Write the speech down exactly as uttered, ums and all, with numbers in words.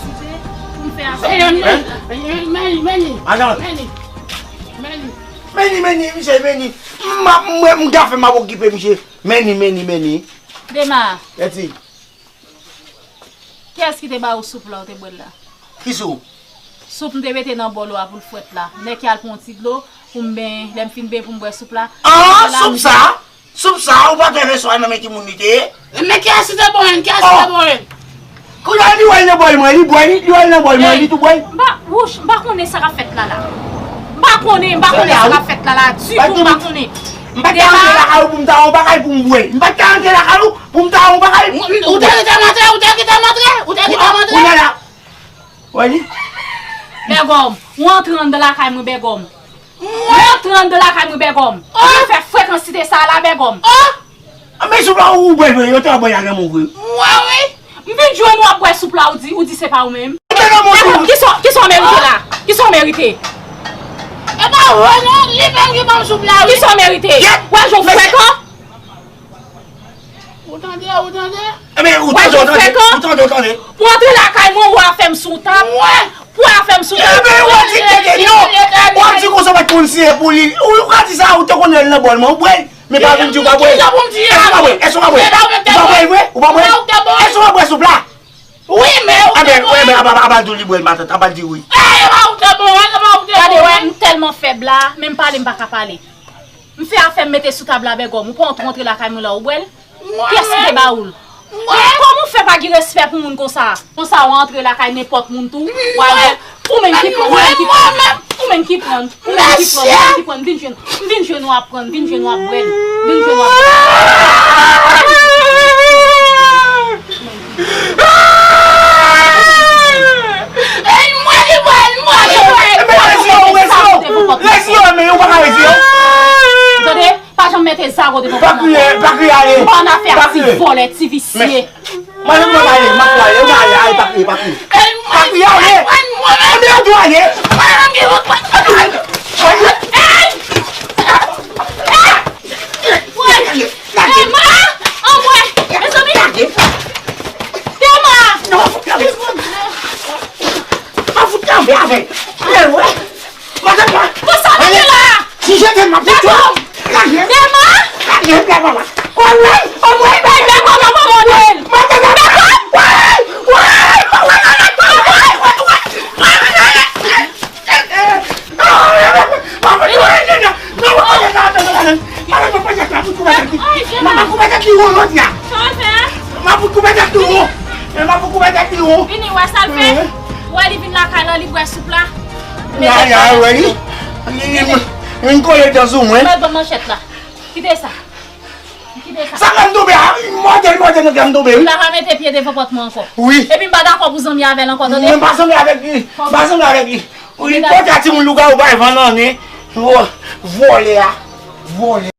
Pou m fè afè. Meni, meni, meni, meni, meni, misye, meni. M ap, m, m gafe, m ap okipe misye. Meni, meni, meni. Dema. Eti. Kiyès ki te ba ou soup la ou te bwè l la? Ki soup? Soup m te mete nan bòl ou a pou l frèt la. Nèg ki al pran yon ti dlo pou m benyen, lè m fin benyen pou m bwè soup la. Ah, soup sa? Soup sa, ou pa t wè swa nan men ki moun li te ye? Men kiyès ki te ba w l? Kiyès ki te ba w l? Kounye a li wè l nan bòl mwen, li bwè, li, li wè l nan bòl mwen, li tou bwè. M pa, wouch, m pa konnen sa k ap fèt la la. M pa konnen, m pa konnen sa k ap fèt la la. Ditou, m pa konnen. M pa t ka rantre lakay ou pou m ta yon bagay pou m bwè. M pa t ka rantre lakay ou pou m ta yon bagay. Ou te kite m antre, ou te kite m antre, ou te kite m antre. Kounye a la. Wè li. Bègòm, ou antre anndan lakay mwen, Bègòm. Ou antre anndan lakay mwen, Bègòm. Ou fè frekansite sa la, Bègòm. Anben soup la ou bwè vre, yo te ap bwè a granmoun vre. Mwen wi. M vin jwenn ou ap bwè soup la, ou di, ou di se pa ou menm. Bègòm, kisa, kisa w merite la? Kisa w merite? E pa ou non, li menm ki ban m soup la wi. Kisa w merite? Wè jan w frekan. Ou tande, ou tande? Ebyen, ou tande, ou tande, ou tande, ou tande. Pou antre lakay mwen, ou a fè m sou tab. Pou a fè m sou tab. Ebyen, ou a di tande non. Ou a di konsa w pa t konn si e pou li. Ou, ou ka di sa, ou te konnen l nan bòl mwen, ou bwè l. Men pa vin di ou pa bwè l. Èske ou pa bwè? Èske ou pa bwè? Ou pa bwè l vre? Ou pa bwè? Èske ou pa bwè soup la? Wi, men ou te bwè. Ebyen, ebyen, aba, aba di w li bwè l, matant, aba di wi. Gade, wè, m tèlman fèb la, menm pale m pa ka pale. M fè afè m mete sou tab la, Bègòm. Ou pa antre lakay mwen la, ou bwè l? Kiyès ki te ba ou l? Kòman w fè pa gen respè pou moun konsa? Konsa w antre lakay nenpòt moun tou, w al bwè l. Ou menm ki pran, ou menm ki pran, ou menm ki pran, ou menm ki pran, ou menm ki pran. M vin jwenn, m vin jwenn w ap pran, m vin jwenn w ap bwè l. M vin jwenn w ap bwè l. Ey, mwen li bwè l, mwen li bwè l. Ebyen, resi yo, resi yo. Resi yo, men yo pa ka resi yo. Tande, pa janm mete zago devan pòt mwen ankò. Pa kriye, pa kriye, ale. M pa nan afè a ti vòlè, ti visye. Mwen menm mwen ale, m ap ale, mwen ale, ale, pa kriye, pa kriye. Pa kriye, ale. Ebyen, ou dwe ale. Ey! Ey! Woy! Dema! Anmwe! Mezanmi! Dema! Non, pa fout kanpe avè l. Lè l wè. Matant mwen. Konsa, mete la! Si je te m ap fout yo. Dema! Dema! Lage m la, papa. Anmwe, anmwe, bay Dema, papa, mande l. Matant mwen. Woy! Woy! Vini wè sa l fè. Wè li vin lakay la, li bwè soup la. Li vin kole dan sou mwen. Mèt ban m manchèt la. Kite sa. Kite sa. Sa fè m tonbe a, mòde, mòde nan fè m tonbe wi. Li pa ka mete pye devan pòt mwen ankò. Wi. Epi m pa dakò pou zanmi avè l ankò, tande? Mwen pa zanmi avèk li. M pa zanmi avèk li. Wi, pòt a timoun lougawou bay van nan nen. Vòlè a. Vòlè.